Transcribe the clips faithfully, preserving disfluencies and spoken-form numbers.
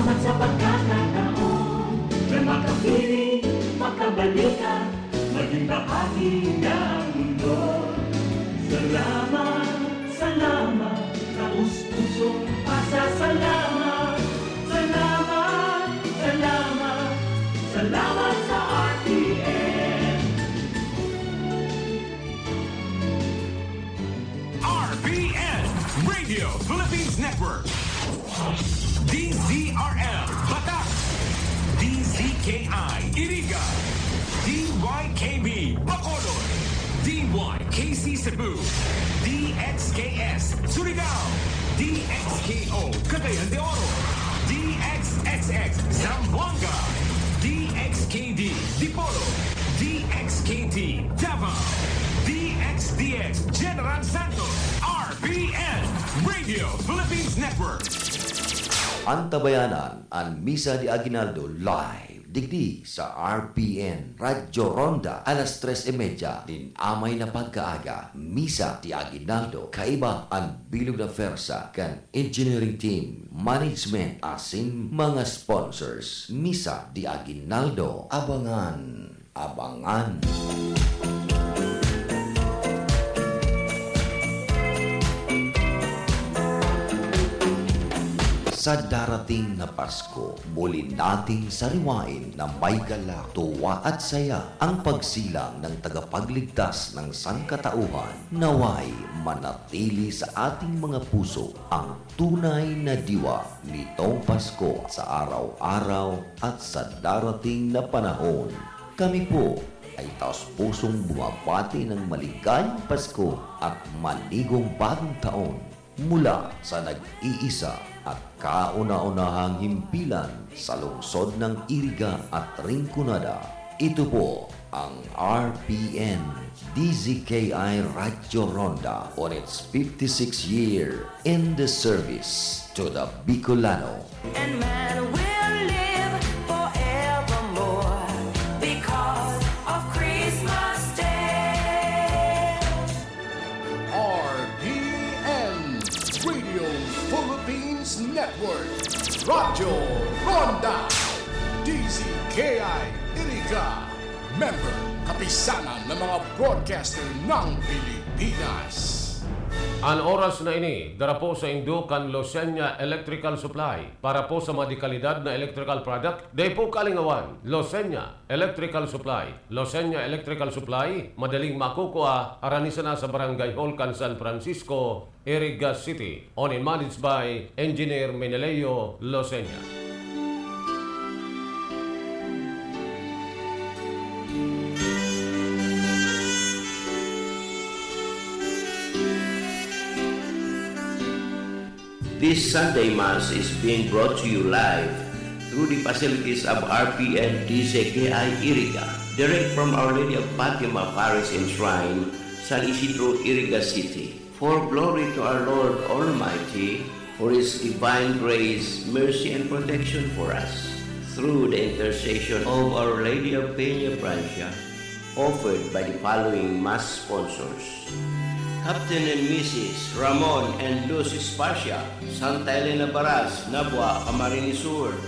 At sa pagkakataon na makapiling, makabalikan, maging bahagi ng mundo. Salamat, salamat, taos-pusong pasasalamat. Salamat, salamat, salamat sa R P N. R P N, Radio Philippines Network. D Z R L, Batak. D Z K I, Iriga. D Y K B, Bacolod. D Y K C Cebu. D X K S, Surigao. D X K O, Cagayan de Oro. D X X X, Zamboanga. D X K D, Dipolog. D X K T, Davao. D X D X, General Santos. R P N, Radio Philippines Network. Antabayanan an Misa de Aguinaldo live digdi sa R P N Radyo Ronda, alas tres y media nin amay na pagkaaga. Misa de Aguinaldo, kaiba an bilog na pwersa kan engineering team, management asin mga sponsors. Misa de Aguinaldo, abangan, abangan. Sa darating na Pasko, muli nating sariwain na may galak, tuwa at saya ang pagsilang ng tagapagligtas ng sangkatauhan. Naway manatili sa ating mga puso ang tunay na diwa nitong Pasko sa araw-araw at sa darating na panahon. Kami po ay taos-pusong bumabati ng maligayang Pasko at maligong Bagong Taon mula sa nag-iisa at kauna-unahang himpilan sa lungsod ng Iriga at Rinconada. Ito po ang R P N D Z K I Radyo Ronda on its fifty-sixth year in the service to the Bicolano. And man will live forevermore because of Christmas Day. R P N, Radio Philippines Network, Radyo Ronda, D Z K I Iriga, member, Kapisanan ng mga Broadcaster ng Pilipinas. An oras na ini, dara po saindo kan Losenya Electrical Supply. Para po sa mga dekalidad na electrical product, dai po kalingawan, Losenya Electrical Supply. Losenya Electrical Supply, madaling makukua, arani sana sa Barangay Hall kan San Francisco, Iriga City. Owned and managed by Engineer Meneleo Losenya. This Sunday Mass is being brought to you live through the facilities of R P N D Z K I Iriga, direct from Our Lady of Fatima Parish and Shrine, San Isidro, Iriga City. For glory to our Lord Almighty, for His divine grace, mercy, and protection for us, through the intercession of Our Lady of Peña Francia, offered by the following Mass sponsors: Captain and Missus Ramon and Luz Espacia, Santa Elena Baras, Nabua, Camarines Sur;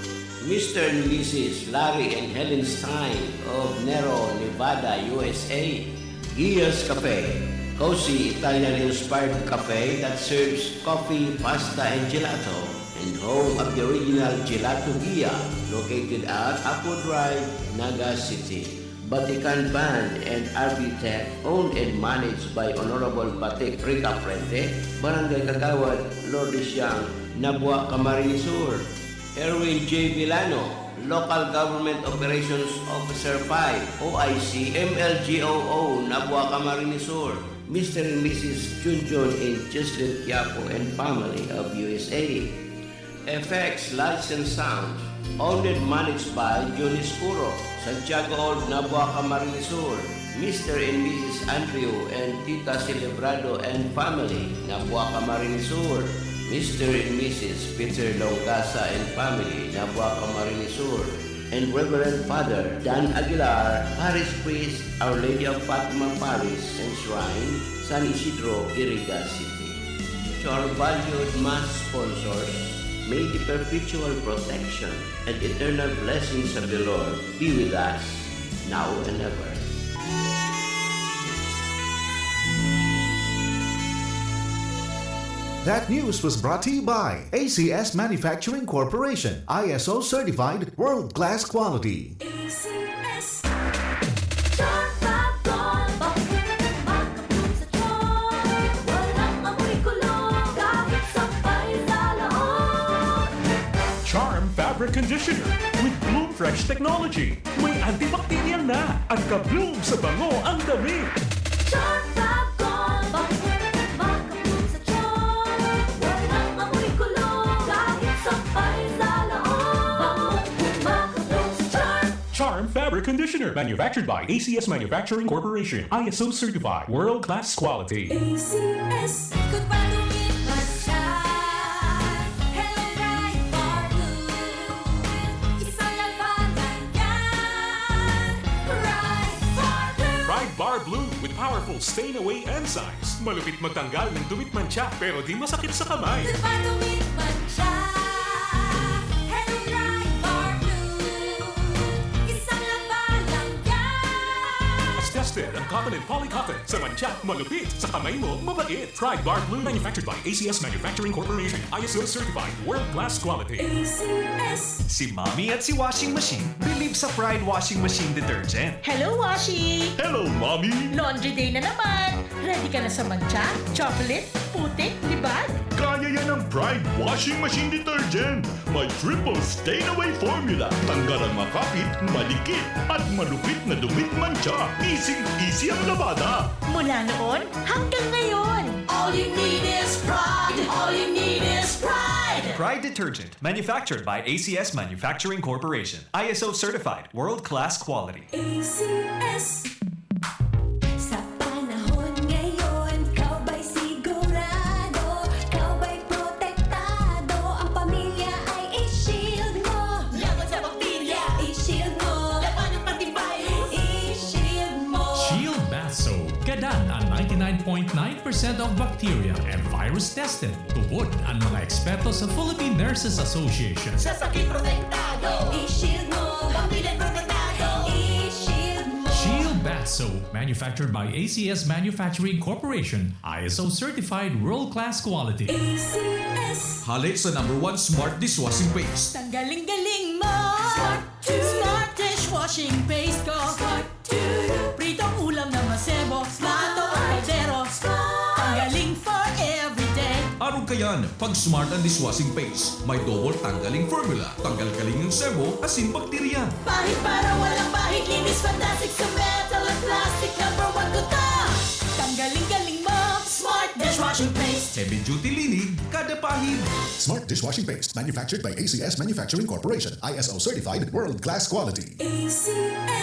Mister and Missus Larry and Helen Stein of Nero, Nevada, U S A; Gia's Cafe, cozy Italian-inspired cafe that serves coffee, pasta, and gelato, and home of the original Gelato Gia, located at Apo Drive, Naga City. Batikan Band and R V Tech, owned and managed by Honorable Batik Rica Frente, Barangay Kagawad, Lourdes Siang, Nabua, Camarines Sur. Erwin J Villano, Local Government Operations Officer five, O I C, M L G O O, Nabua, Camarines Sur. Mister and Missus Junjun and Jocelyn Quiapo and family of U S A. F X Lights and Sound, owned and managed by Johnny Scuro, Santiago Old, Nabua, Camarines Sur, Mister and Missus Andrew and Tita Celebrado and family, Nabua, Camarines Sur, Mister and Missus Peter Longasa and family, Nabua, Camarines Sur, and Reverend Father Dan Aguilar, Parish Priest, Our Lady of Fatima Parish and Shrine, San Isidro, Iriga City. To our valued Mass sponsors, May the perpetual protection and eternal blessings of the Lord be with us now and ever. That news was brought to you by A C S Manufacturing Corporation, I S O certified, world-class quality. A C S. Charm Fab Gold, bangong makabloom sa charm. Walang amoy kulo, kahit sampay sa loob. Charm Fabric Conditioner with Bloom Fresh Technology. May antibacterial na at ka-bloom sa bango ang damit. Charm Fab Gold, bangong makabloom sa charm. Walang amoy kulo, kahit sampay sa loob. Bangong makabloom sa charm. Charm Fabric Conditioner, manufactured by A C S Manufacturing Corporation, I S O certified, world-class quality. A C S. Kung padungit man siya, Hello Pride Bar Blue. Isang labanan yan, Pride Bar Blue. Pride Bar Blue with powerful stain away enzymes. Malupit magtanggal ng dumi at mantsa pero di masakit sa kamay. Kung padungit man siya, Hello Pride Bar Blue. Isang labanan yan. Mas tested ang cotton and polycotton. Sa mantsa, malupit. Sa kamay mo, mabait. Pride Bar Blue, manufactured by A C S Manufacturing Corporation, I S O certified, world-class quality. A C S. Si Mommy at si Washing Machine bilib sa Pride Washing Machine Detergent. Hello, Washi! Hello, Mommy! Laundry day na naman! Ready ka na sa mantsa, chocolate, putik, libag? Kaya yan ng Pride Washing Machine Detergent! May triple stain away formula. Tanggal ang makapit, madikit, at malupit na dumi at mantsa. Easy-easy ang labada. Mula noon hanggang ngayon! All you need is pride. All you need is pride. Pride Detergent, manufactured by A C S Manufacturing Corporation. I S O certified, world-class quality. A C S. Sa panahon ngayon, ikaw ba'y sigurado? Ikaw ba'y protektado? Ang pamilya ay i-shield mo. Laban sa bakterya, i-shield mo. Laban ng antivirus, i-shield mo. Shield Bath Soap, gadan ang ninety-nine point nine percent of bacteria and virus tested. Tubod ang mga eksperto sa Philippine Nurses Association. Sa sakit protektado, i-shield mo. Pamilya protektado, i-shield mo. Shield Bath Soap, manufactured by A C S Manufacturing Corporation, I S O certified, world-class quality. A C S. Hale sa number one smart dishwashing paste. Tanggaling-galing mo! Smart Smart dishwashing paste ko! Smart to. Pritong ulam na masebo, plato o kaldero. Tanggaling for everyday. Arog kayan, pag smart ang dishwashing paste. May double tanggaling formula. Tanggal kaling ang sebo, asin bakterya. Pahid para walang bahid. Linis fantastic sa metal at plastic. Number one ko to. Tanggaling-galing mo. Smart dishwashing paste. Heavy duty linig, kada pahid. Smart dishwashing paste, manufactured by A C S Manufacturing Corporation, I S O certified, world class quality. A C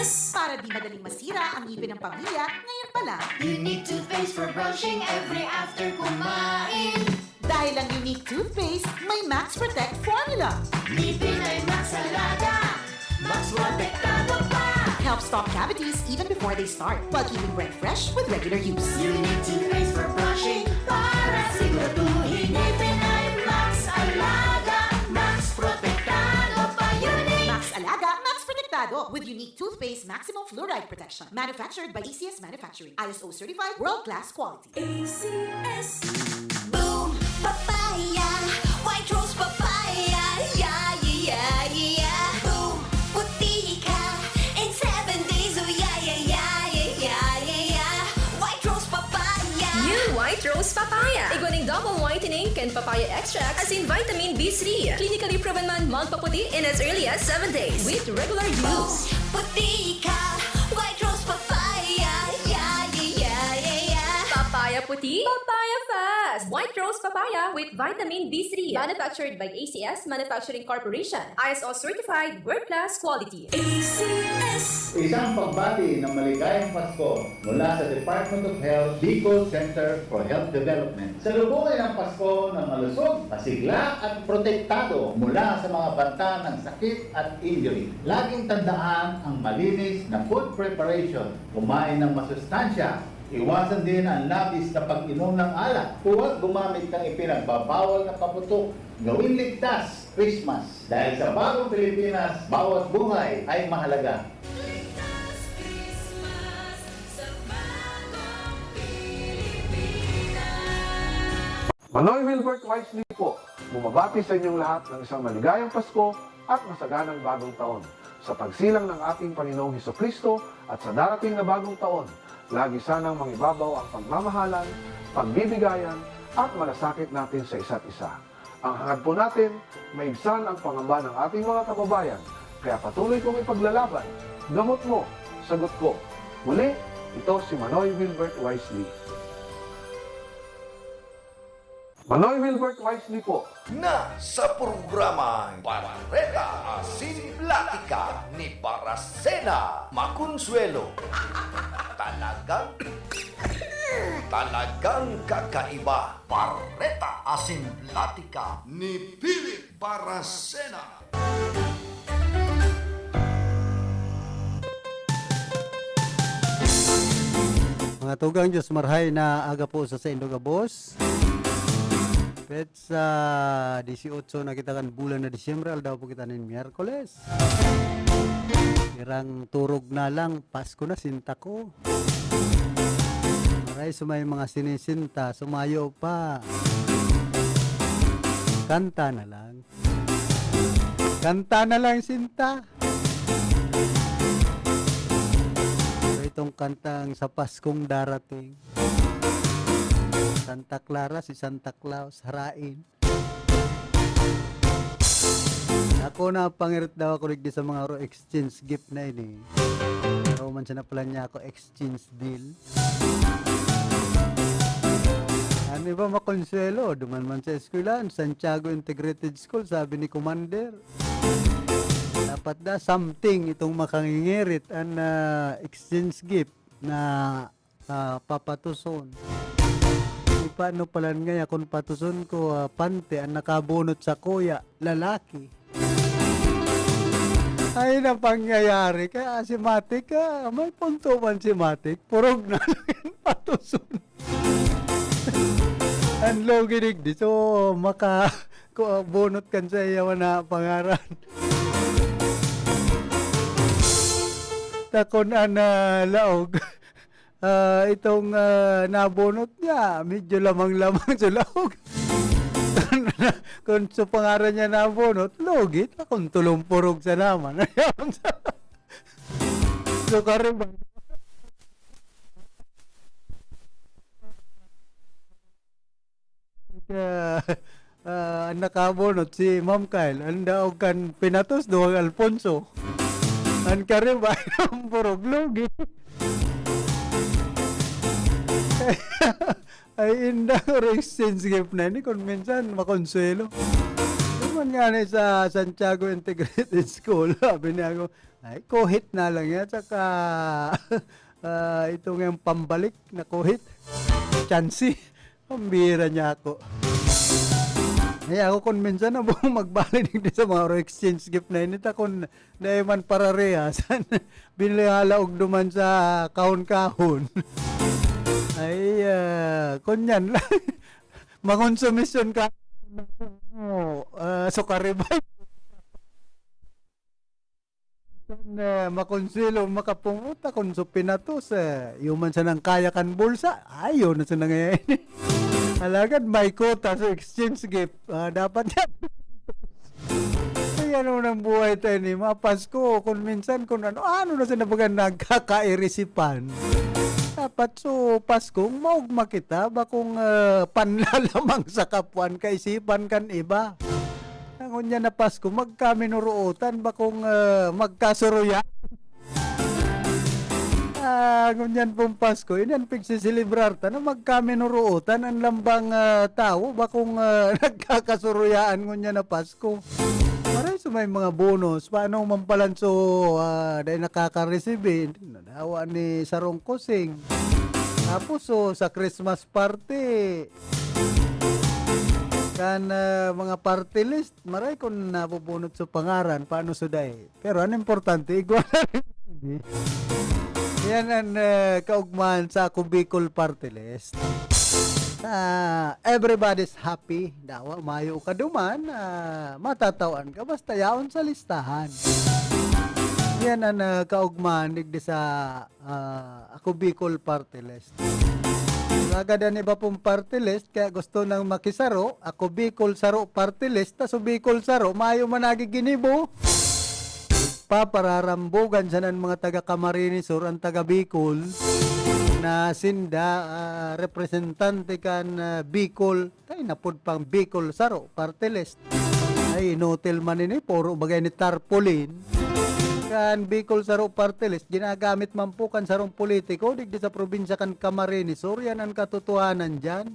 S. Para di madaling masira ang ngipin ng pamilya, ngayon pa lang. Unique toothpaste for brushing every after kumain. Dahil ang Unique Toothpaste may Max Protect Formula. Ngipin ay Max Alaga, Max Protektado pa. Help stop cavities even before they start, while keeping breath fresh with regular use. Unique Toothpaste for brushing para siguraduhin. Ngipin ay Max Alaga, Max Protektado pa. Unique Max Alaga, Max Protektado with Unique Toothpaste Maximum Fluoride Protection. Manufactured by A C S Manufacturing. I S O certified, world class quality. A C S. Boom! Papaya! White Rose Papaya! Yeah, yeah, yeah, yeah! Boom! Puti ka! In seven days, oh yeah, yeah, yeah, yeah, yeah, yeah, yeah! White Rose Papaya! New White Rose Papaya. Igwa nin double whitening kan papaya extract asin vitamin B three. Clinically proven man magpaputi in as early as seven days with regular use. Puti ka! White Rose Papaya! Yeah, yeah, yeah, yeah, yeah! Papaya puti, papaya fast. White Rose Papaya with vitamin B three. Manufactured by A C S Manufacturing Corporation. I S O certified, world class quality. A C S. Isang pagbati ng maligayang Pasko mula sa Department of Health Bicol Center for Health Development. Salubungin ang Pasko ng malusog, masigla at protektado mula sa mga banta ng sakit at injury. Laging tandaan ang malinis na food preparation. Kumain ng masustansya Iwasan din ang labis na pag-inom ng alak. Huwag gumamit ng ipinagbabawal na paputok. Gawin ligtas, Christmas. Dahil sa bagong Pilipinas, bawat buhay ay mahalaga. Ligtas Christmas sa bagong Pilipinas. Manoy Wilbert Wisely po, bumabati sa inyong lahat ng isang maligayang Pasko at masaganang Bagong Taon. Sa pagsilang ng ating Panginoong Hesukristo at sa darating na Bagong Taon, lagi sanang mangibabaw ang pagmamahalan, pagbibigayan, at malasakit natin sa isa't isa. Ang hangad po natin, maibsan ang pangamba ng ating mga kababayan. Kaya patuloy kong ipaglalaban. Gamot mo, sagot ko. Muli, ito si Manoy Wilbert Wisely. Manoy Wilbert Wisely po. Na sa programang Bareta Asin Platika ni Baracena Maconsuelo. Talagang, talagang kakaiba. Bareta Asin Platika ni Philip Baracena. Mga tugang, Diyos marhay na aga po sa saindo gabos. Petsa dieciocho na kita kan bulan na Disyembre, aldaw po kita nin Miyerkules. Irang turog na lang, Pasko na, sinta ko. Maray sa may mga sinisinta, sumayo pa. Kanta na lang. Kanta na lang, sinta. Pero itong kantang sa Paskong darating, Santa Clara, si Santa Claus, harain. Ako na pangirit daw ako digdi sa mga ro exchange gift na ini. Pero man siya na pala niya ako exchange deal. Ano ba makonsuelo? Duman man sa eskwelahan, Santiago Integrated School, sabi ni Commander. Dapat da something itong makangingirit an ah, exchange gift na ah, papatuson. Di pa ano palan ngaya kung patuson ko ah, pante ang nakabunot sa kuya, lalaki. Ay na pangyayari. Kaya si Matik, ah, may punto man si Matik. Purog na lang yung patuson. Ang logi digdi. So, maka, ku- bunot kan sa iya na pangaran. Takon an ah, laog. Ah, itong ah, nabunot niya, medyo lamang-lamang sa laog. Kung sa pangaran niya nabunot, logi, takon tulong purog sa naman. Ayan. So, karon ba? Kaya, ah, ang nakabunot si Ma'am Kyle, ang daog kan pinatos, duwang Alfonso. Ang kariba, ang purog logi. Ay, inda, or exchange gift na ini, kung minsan, makonsuelo. Duman nga ni sa Santiago Integrated School, sabi niya ako, ay, kuhit na lang yan, saka ah, ito ngayong pambalik na kuhit. Chansi. Pambira niya ako. Ay, ako kung minsan na buong magbalik din sa mga ro exchange gift na inita kung dahil man pararehas. Binilala og duman sa kahon-kahon. Ay, ah, kunyan lang. Makonsumisyon ka. Uh, sukari ba? Kan uh, makonsuelo, makapungot akon so pinatos, eh. Yuman sa nang kaya kan bulsa, ayo na sa nangayon. Alagad may kota sa exchange gift. Ah, dapat yan. Ay, ano nang buhay tayo ni? Mapasko, kung minsan, kung ano, ano na sa nabagan nagkakairisipan. Dapat so, Paskong maugma kita, bakong uh, panlalamang sa kapwan, kaisipan kan iba. Ngunyan na Pasko, magkaminuruotan, bakong ah, magkasuruya. Ah, ngunyan pong Pasko, inan pigsiselebrar ta na magkaminuruotan ang lambang ah, tawo, bakong ah, nagkakasuruyaan ngunyan na Pasko. Maray sa may mga bonus, paano man palanso ah, dahil nakaka-receive, eh, nadawa ni Sarong Kusing. Tapos, so, sa Christmas party, kan ah, mga party list, maray kung nabubunot sa pangaran, paano suday? Pero ang importante, igwa na rin. Yan ang, ah, kaugmahan sa Ako Bicol Party List. Ah, everybody's happy. Dawa, mayo ka duman, ah, matatawan ka, basta yaon sa listahan. Yan ang, ah, kaugmahan digdi sa, ah, Ako Bicol Party List. Sagad an iba pong party list, kaya gusto nang makisaro, Ako Bicol Saro Party List, ta so Bicol Saro, mayo man nagiginibo. Papararambugan sana an mga taga Camarines Sur, an taga Bicol, na sinda, ah, representante kan, ah, Bicol, ay, napod pang Bicol Saro Party List. Ay, inutil man ini, puro bagay ni tarpaulin. Kan Bicol Saro Party List, ginagamit man po kan sarong politiko, digdi sa probinsya kan Camarines Sur, yan ang katotohanan dyan.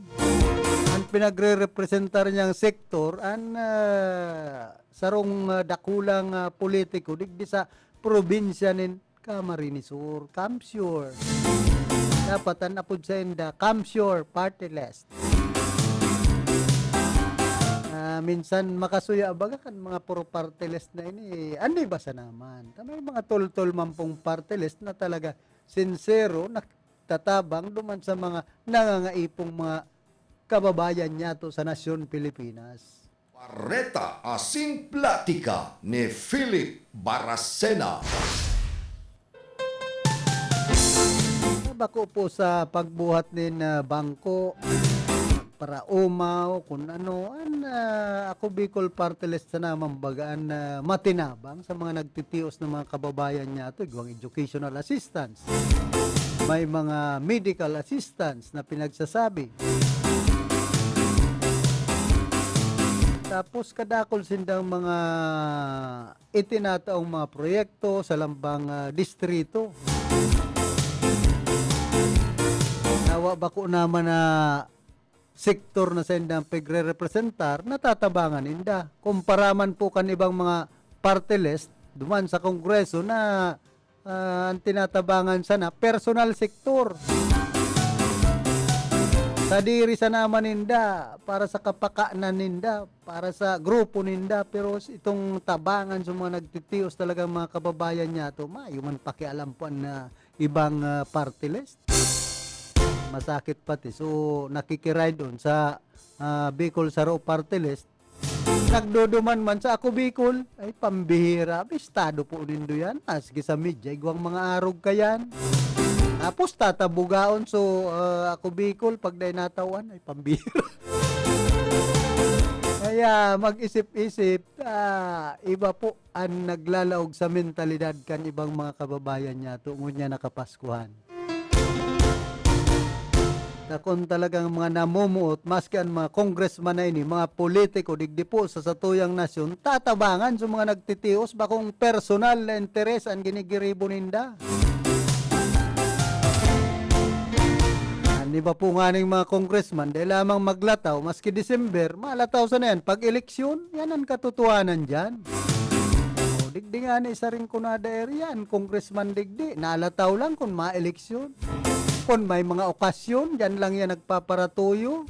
Ang pinagre-representar niyang sektor, an, ah, sarong, ah, dakulang, ah, politiko, digdi sa probinsya nin Camarines Sur, CamSur. Dapat an apod sainda, CamSur Party List. Ah, minsan makasuya baga kan mga puro party list na ini, eh. Ano ba sana man? Ta may mga toltol man pong party list na talaga sinsero, nagtatabang duman sa mga nangangaipong mga kababayan niyato sa nasyon Pilipinas. Bareta asin Platika ni Philip Baracena. Bako po sa pagbuhat nin, ah, bangko, paraumaw, kun ano, an, ah, Ako Bicol Party List sana man baga an, ah, matinabang sa mga nagtitios na mga kababayan niyato, igwang educational assistance, may mga medical assistance na pinagsasabi. Tapos kadakol sindang mga itinataong mga proyekto sa lambang, ah, distrito. Nawa bako naman na sektor na saindang pagre-representar, natatabangan ninda. Kumpara man po kan ibang mga party list, duman sa Kongreso na, ah, ang tinatabangan sana, personal sektor. Sadiri sana man ninda, para sa kapakanan ninda, para sa grupo ninda, pero s-, itong tabangan sa mga nagtitios talagang mga kababayan niyato, mayo man pakialam po an, ah, ibang, ah, party list. Masakit pati. So, nakikiride on sa, ah, Bicol Saro Party List. Nagduduman man sa Ako Bicol. Ay, pambihira. Bistado po nindo yan. Maski sa media, igwang mga arog ka yan. Tapos tatabugaon. So, ah, Ako Bicol, pag dai natawan, ay, pambihira. Kaya mag-isip-isip, ah, iba po an naglalaog sa mentalidad kan ibang mga kababayan niyato ngunyan na Kapaskuhan. Ta kun talagang mga namumuot, maski an mga congressman na ini, mga politiko, digdi po sa satuyang nasyon, tatabangan sa mga nagtitios, bakong personal na interes an ginigiribo ninda. An iba po nganing mga congressman, dai lamang maglataw, maski December, malataw sana yan. Pag eleksyon, yan ang katotohanan dyan. O, digdi nga ni sa Rinconada area, an congressman digdi, nalataw lang kung maeleksyon. Kung may mga okasyon, dyan lang yan nagpaparatuyo.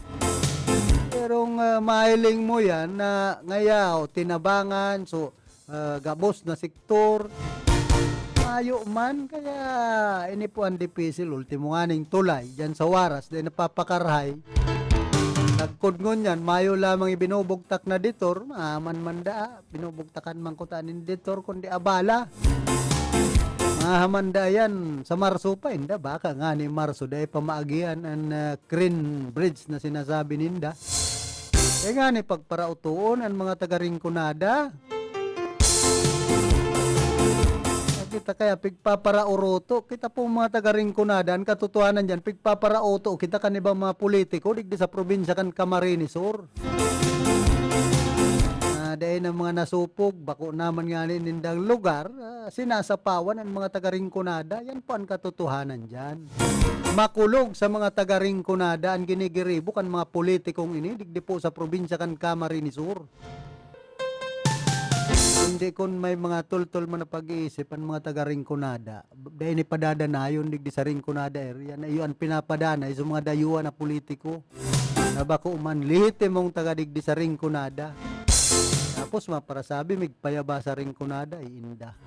Pero nga, mahiling mo yan na ngayaw, tinabangan, so, ah, gabos na sektor. Mayo man, kaya ini po ang dipisil. Ultimo nga ning tulay, dyan sa Waras, dahil napapakarahay. Nagkod ngunyan, mayo lamang ibinubugtak na ditor, mahaman man da, binubugtakan man kuta nin ditor, kundi abala. Mahaman da yan, sa Marso pa, inda, baka nga ni Marso, dahil pamaagihan ang, ah, crane bridge na sinasabi ninda. Kaya nga ni pagparautuon ang mga taga Rinconada. Kita kaya pigpaparauroto. Kita pong mga taga Rinconada, ang katotohanan dyan, pigpaparauto kita kan ibang mga politiko, digdi sa probinsya kan Camarines Sur. Ah, dahil ng mga nasupog, bako naman nga nindang lugar, ah, sinasapawan ang mga taga Rinconada. Yan po ang katotohanan dyan. Makulog sa mga taga Rinconada ang ginigiribo kan mga politikong ini, digdi po sa probinsya kan Camarines Sur. Hindi kun may mga tultol man na pag-iisip ang mga taga Rinconada, dahil ni padadanayon digdi sa Rinconada area na iyo ang pinapadanay sa mga dayuhan na politiko na bako man lehitimong taga digdi sa Rinconada. Tapos maparasabi, migpayaba sa Rinconada, iinda.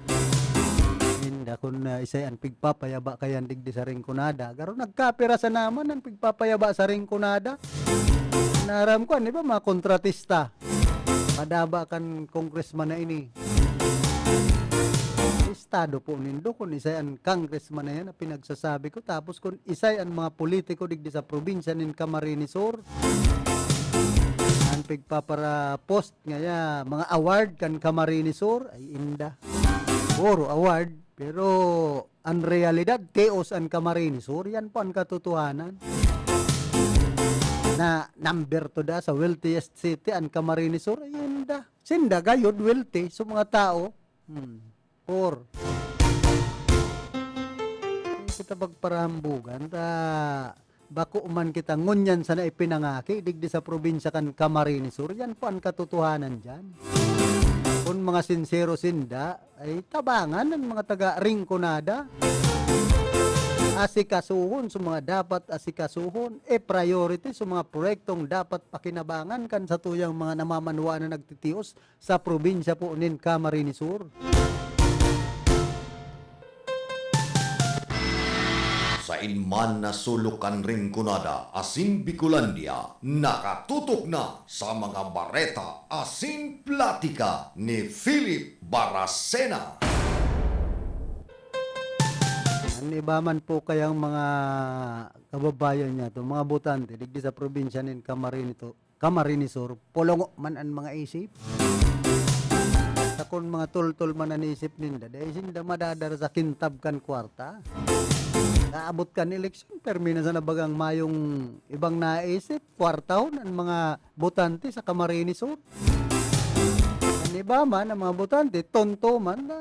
Inda kun, ah, isay an pigpapayaba kayan digdi sa Rinconada. Garo nagkapira sa naman an pigpapayaba sa Rinconada. Naaram ko, ano ba, mga kontratista. Padaba kan congressman na ini. Estado po nindo kun isay an congressman na yan na pinagsasabi ko. Tapos kun isay an mga politiko digdi sa probinsya nin Camarines Sur, an pigpapara-post ngaya mga award kan Camarines Sur, ay inda. Puro award, pero an realidad, tios an Camarines Sur. Yan po an katotohanan. Na number two da sa wealthiest city an Camarines Sur, ay inda. Sinda gayod wealthy, so mga tao, hmm, poor. Hindi kita pagparambugan, ta bako man kita ngunyan sana ipinangaki digdi sa probinsya kan Camarines Sur. Yan po an katotohanan diyan. Kun mga sinsero sinda, ay tabangan an mga taga Rinconada. Asikasuhon sa mga dapat asikasuhon, e priority sa mga proyektong dapat pakinabangan kan satuyang mga namamanwaan na nagtitios sa probinsya po nin Camarines Sur. Sain man na sulok kan Rinconada asin Bicolandia, nakatutok na sa mga bareta asin platika ni Philip Baracena. An iba man po kayang mga kababayan niya to, mga botante, digdi sa probinsya nin Camarines to, Camarines Sur, pulungo man an mga isip. Sakon mga tultol man an isip ninda, dai sinda madadara sa kintab kan kwarta. Naabot kan eleksyon, permi na sana bagang mayong ibang naisip, kwartahon an mga botante sa Camarines Sur. An iba man, ang mga botante, tonto man na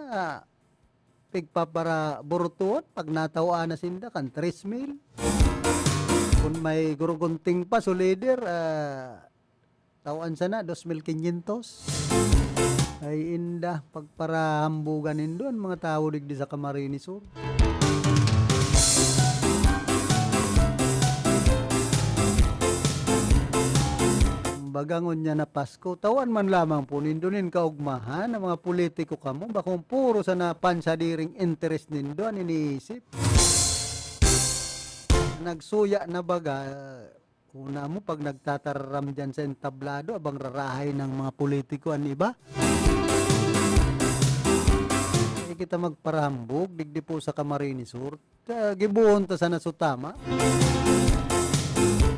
pigpaparaburutuhan pag nataw-an na sinda kan tres mil. Kun may gurugunting pa, so leader, ah, taw-an sana, dos mil kinyentos. Ay inda, pagparahambugan nindo an mga tawo digdi sa Camarines Sur. Baga ngunyan na Pasko, tawan man lamang po nindo nin kaugmahan na mga politiko kamo, bakong puro sana pansadiring interes nindo an iniisip. Nagsuya na baga, una mo pag nagtatararam diyan sa entablado, abang rarahay ng mga politiko an iba. Di kita magparahambog, digdi po sa Camarines Sur. Ka-, gibohon ta sana so tama.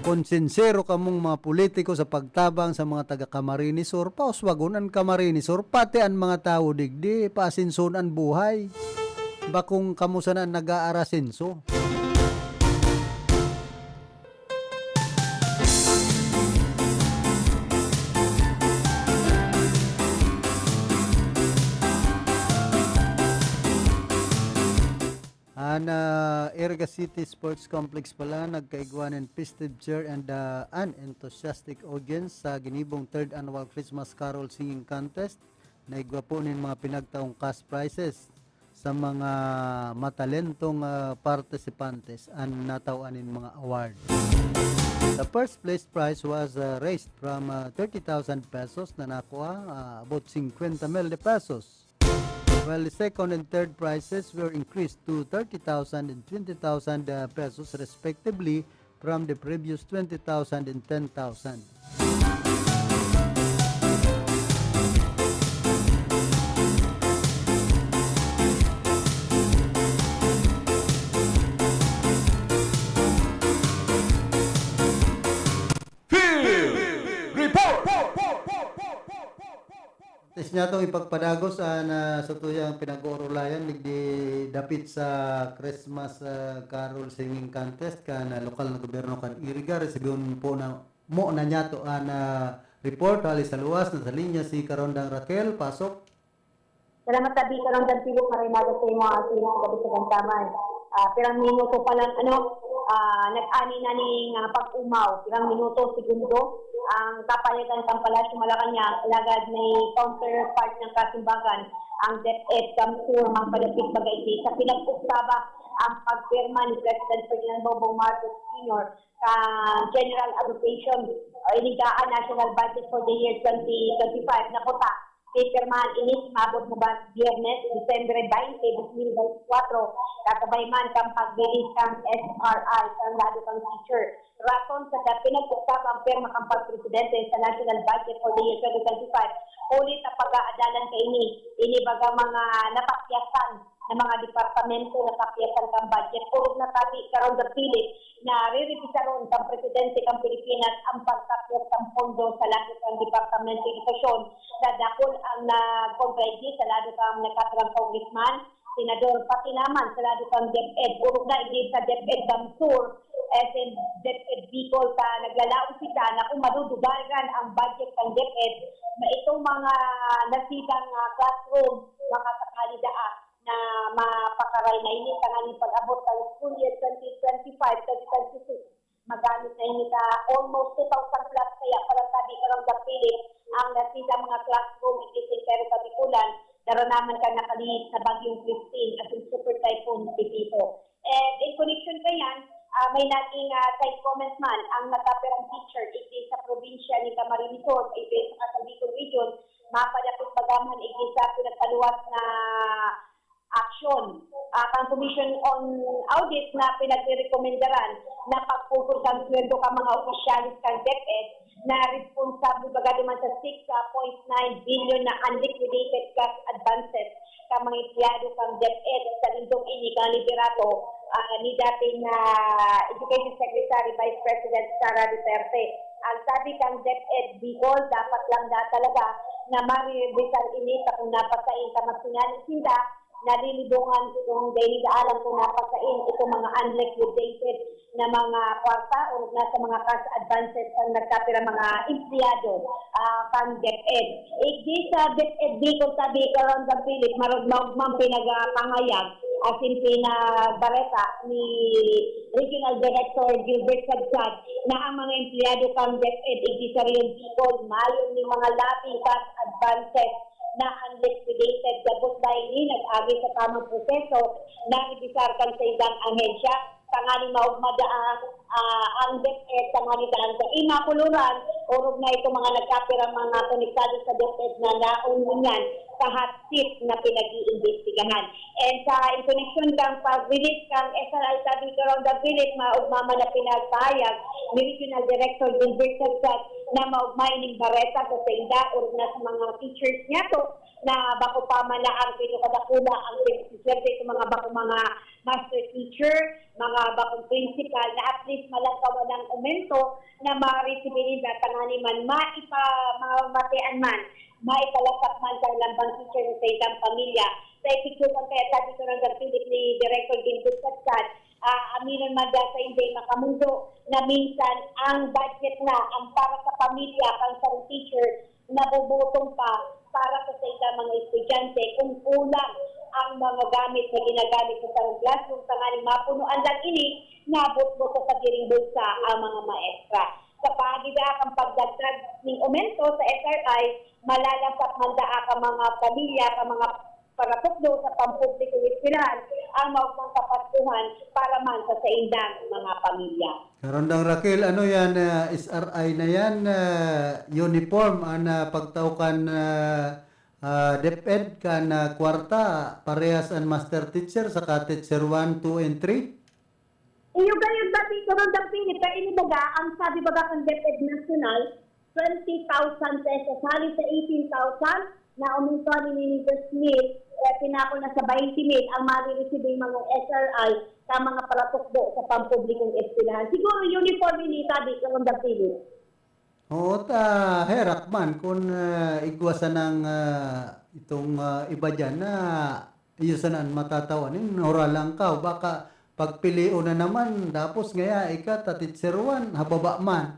Kun sinsero kamong mga politiko sa pagtabang sa mga taga Camarines Sur, pauswagon an Camarines Sur, pati an mga tawo digdi, paasensoon an buhay. Bakong kamo sana an nag-aarasenso. An, ah, Erga City Sports Complex pala nagkaigwa nin festive cheer and, ah, an enthusiastic audience sa ginibong third Annual Christmas Carol Singing Contest. Naigwa po nin mga pinagtaong cash prizes sa mga matalentong, ah, partisipantes an natawan nin mga award. The first place prize was, ah, raised from, ah, thirty thousand pesos na nakuha, ah, about singkwenta mil de pesos. While the second and third prizes were increased to thirty thousand and twenty thousand, ah, pesos respectively from the previous twenty thousand and ten thousand. Field Report! Tis niya tong ipagpadagos an, ah, sa tuyang pinag-uurulayan digdi dapit sa Christmas, ah, Carol Singing Contest kan, ah, lokal na gobyerno kan Iriga. Resibihon po na, mo na niya to an, ah, report hali sa luwas. Nasa linya si Karondang Raquel. Pasok. Salamat, Tabi. Karondang Philip, maray na sa imo, ah, sa imo gabi sa Gantaman. Ah, pirang minuto pa lang, ano, ah, nag-ani na ning, ah, pag-umaw. Pirang minuto, segundo, ang kapayagan kan Palasyo Malacañang, alagad may counterpart ng kasimbagan, ang DepEd Camsur, magpadapit baga iti sa pinag-oktaba ang pagpirma ni President Ferdinand Bongbong Marcos Junior sa General Allocation o inigaan National Budget for the year twenty twenty-five na kota Pipirmahan ini sa maabot na ba-, Biyernes, Disyembre twenty, dos mil binte kwatro, kasabay man kan pag-release kan S R I kan lado kan teacher. Rason sa da-, pinag-usap ang pirma kan pagpresidente sa national budget for the year twenty twenty-five. Huli sa pag-aadalan kaini, ini baga mga natapyasan na mga departamento na tapyasan kan budget. Puro na tabi karon, Sir Philip, na rerebisaron kan presidente kan Pilipinas ang pagtapyas kan pondo sa lahat kan departamento edukasyon. Nadakol ang nagkontra sa lado kan nagkapirang congressman, senador, pati naman sa lado kan DepEd. Puro na, hindi sa DepEd Damsur, eh, sa DepEd Bicol, sa naglalaom sila na kung madudugaran ang budget kan DepEd, na itong mga nasidang, ah, classroom, makasakali daa na mapakaray na ini tanganing pag-abot kan school year twenty twenty-five, twenty twenty-six. Magamit na ini sa almost two thousand plus, kaya pala sabi ko lang, Sir Philip, ang nasida mga classroom, iglesia, pero sa Bicolan, naranaman ka nakalihis na Bagyong Christine at yung Super Typhoon Pepito. And in connection pa yan, ah, may naging, ah, side comments man ang nagkapirang teacher igdi sa probinsya ni Camarines Sur, sa Ibe, sa Bicol Region, mapadapit pagaman igdi sa pinagpaluwas na aksyon. Ah, kan Commission on Audit na pinagrerekomendaran na pagputol kan sweldo kan mga opisyales kan DepEd na responsable baga duman sa six point nine billion na unliquidated cash advances kan mga empleyado kan DepEd sa lindong ini kan liderato, ah, ni dating, ah, Education Secretary Vice President Sara Duterte. Ang sabi kan DepEd Bicol, dapat lang da talaga na marirevisan ini ta kung napasain ta mas sinani sinda nalilibongan kung dahil sa alam kung napasain itong mga unliquidated na mga kwarta o nasa mga cash advances ang nagkapira mga empleyado, ah, kan DepEd. Igdi sa DepEd Bicol, sabi ko, Ronda Philip, marugmog man pinagpangayag, asin pinabareta ni Regional Director Gilbert Sadsad na ang mga empleyado kan DepEd igdi sa Region Bicol, mayo ni mga labing cash advances na unliquidated. Gabos dahil ni nag-agi sa tamang proseso, narevisar kan sa ibang ahensya, tanganing maugma daa, ah, ang DepEd, tanganing daan sa ima kuluran, orog na itong mga nagkapirang mga konektado sa DepEd na laon ngunyan sa hot seat na pinag-iimbestigahan. And sa in connection kang pag-release kang S R I, sabi ko, Ronda Philip, maugma man na pinagpahayag ni Regional Director Gilbert Sadsad na maugma ining bareta sa sainda, orog na sa mga teachers niyato na bako pa man na ang pinakadakula ang pinagsiserve sa mga bako mga master teacher, mga bakong principal na at least malangkawan ang aumento na maresibi ninda tanganing man maipa-, mamatian man, maipalasak man sa lambang teacher sa ilang pamilya. Sa epekto kan kaya sabi ko ng Philip ni Director Gilbert Sadsad, ah, aminon man daw sa hindi makamundo na minsan ang budget na ang para sa pamilya kan sarong teacher nabubutong pa para sa saindang mga estudyante kung kulang ang mga gamit na ginagamit sa sarong classroom, tanganing mapunuan lang ini, nabutbot sa sadiring bulsa ang mga maestra. Sa paagi daa kan pagdagdag ning aumento sa S R I, malalasap man daa kan mga pamilya, kan mga paratukdo sa pampublikong eskwelahan ang maugmang kapaskuhan para man sa saindang mga pamilya. Karondang Raquel, ano yan, ah, S R I na yan, ah, uniform ang, ah, pagtao kan, ah, ah, DepEd kan, ah, kwarta, parehas an master teacher saka teacher one, two, and three? Iyo gayud, sabi ko ron, Dang Philip, kaya ini baga, ang sabi baga kan DepEd National, twenty thousand pesos, hali sa eighteen thousand, na uminto ni Minister Smith, eh, pinako na sa twenty mil ang marireceive ng mga S R I sa mga paratukdo sa pampublikong eskwelahan. Siguro uniform ini, sabi ko ron, Dang Philip. Oo, ta, herak man kun, ah, igwa sanang, ah, itong, ah, iba diyan na iyo sana an matatawan, eh, nauralangkaw. Baka pagpilion na naman, tapos ngaya ika ta teacher one, hababa man.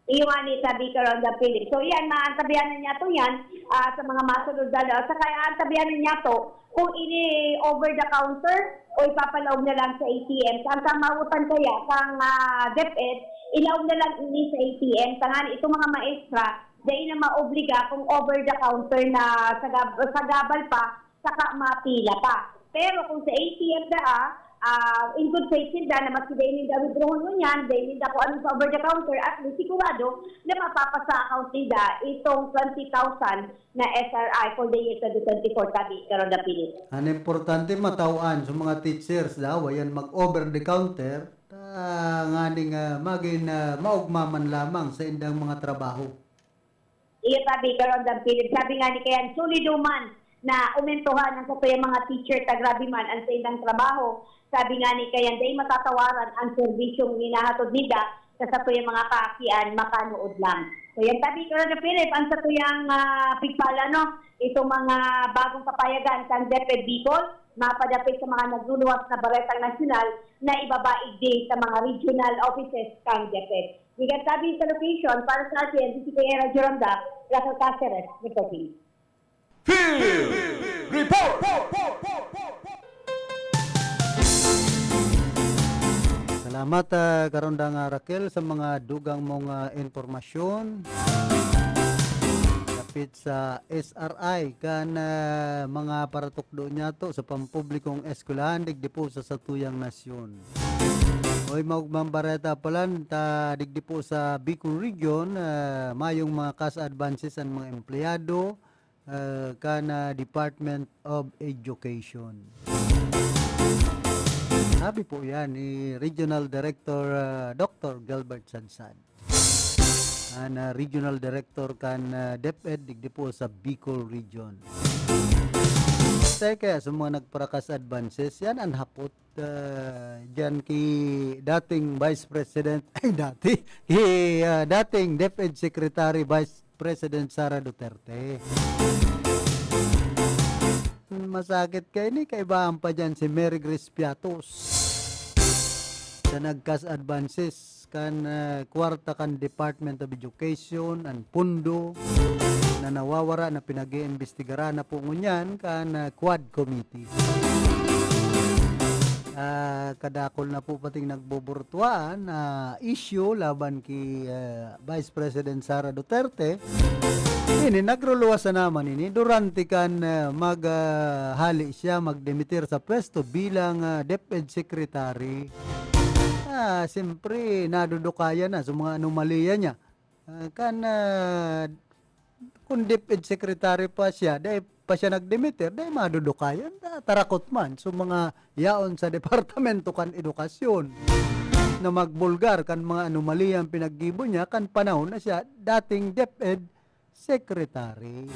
Iyo nga ni sabi ko ron, Dang Philip. So, iyan, maantabihan na niya to yan, ah, sa mga masunod na law. Saka aantabihan na niya to kung ini over the counter o ipapalaog na lang sa A T M. Sa ang kamautan kaya, kang, ah, DepEd, ilaog na lang ini sa A T M. Tangan itong mga maestra, dahil na maobliga kung over the counter na sa gab-, sa gabal pa, saka mapila pa. Pero kung sa A T M daa, ah, in good faith sinda na maski dai ninda withdrawon ngunyan, dai ninda kuan sa over the counter, at least sigurado na mapapasa account ninda itong twenty thousand na S R I for the year twenty twenty-four, tabi, Karon Dapilit. An importante, mataw-an sa mga teachers daw, ayan, mag-over the counter, ta nganing, ah, magin, ah, maugma man lamang sa indang mga trabaho. Iyo, tabi, Karon Dapilit. Sabi nga ni Kayan, solido man na umentohan ang satuyang mga teacher, ta grabe man ang saindang trabaho. Sabi nga ni Kayan, dai matatawaran ang serbisyong hinahatod ninda sa satuyang mga kaakian, makanood lang. So yan, tabi, Karon Dapilit, ang satuyang, ah, pigpala, no? Itong mga bagong kapayagan kan DepEd Bicol, mapadapit sa mga nagluluwas na baretang nasyonal na ibaba igdi sa mga regional offices kan DepEd. Dikan tabi sa location, para sa atin, si Kuya Radyo Ronda, Raquel Caceres, reporting. Field Report! Salamat, ah, Karondang, ah, Raquel, sa mga dugang mong, ah, impormasyon dapit sa S R I kan, ah, mga paratukdo niyato sa pampublikong eskwelahan digdi po sa satuyang nasyon. Oy, maugmang bareta palan ta digdi po sa Bicol Region, ah, mayong mga cash advances an mga empleyado, ah, kan, ah, Department of Education. Sabi po yan ni Regional Director, ah, Doctor Gilbert Sadsad. An, ah, Regional Director kan, ah, DepEd digdi po sa Bicol Region. Sa kaya sa mga nagparakas advances, yan an hapot, ah, dyan ki dating Vice President, ay, dati, ki, ah, dating DepEd Secretary Vice President Sara Duterte. Masakit kaini, kaibahan pa dyan si Mary Grace Piatos sa nagkas advances kan, ah, kwarta kan Department of Education, an pondo na nawawara na pinag-iimbestigaran na po ngunyan kan, ah, Quad Committee. Ah, kadakol na po pating nagbobortuaan na issue laban ki, ah, Vice President Sara Duterte. Ini, nagruluwas na naman ini durante kan, ah, mag, ah, hali siya magdemitir sa pwesto bilang, ah, DepEd Secretary. Ah, siyempre, nadudukayan na sa mga anomalya niya. Ah, kan, ah, kung DepEd Secretary pa siya, dai pa siya nagdemitir, dai madudukayan, ta-, tarakot man. So, mga yaon sa Departamento kan Edukasyon na magbulgar kan mga anomaliyang pinaggibo niya kan panahon na siya dating DepEd Secretary.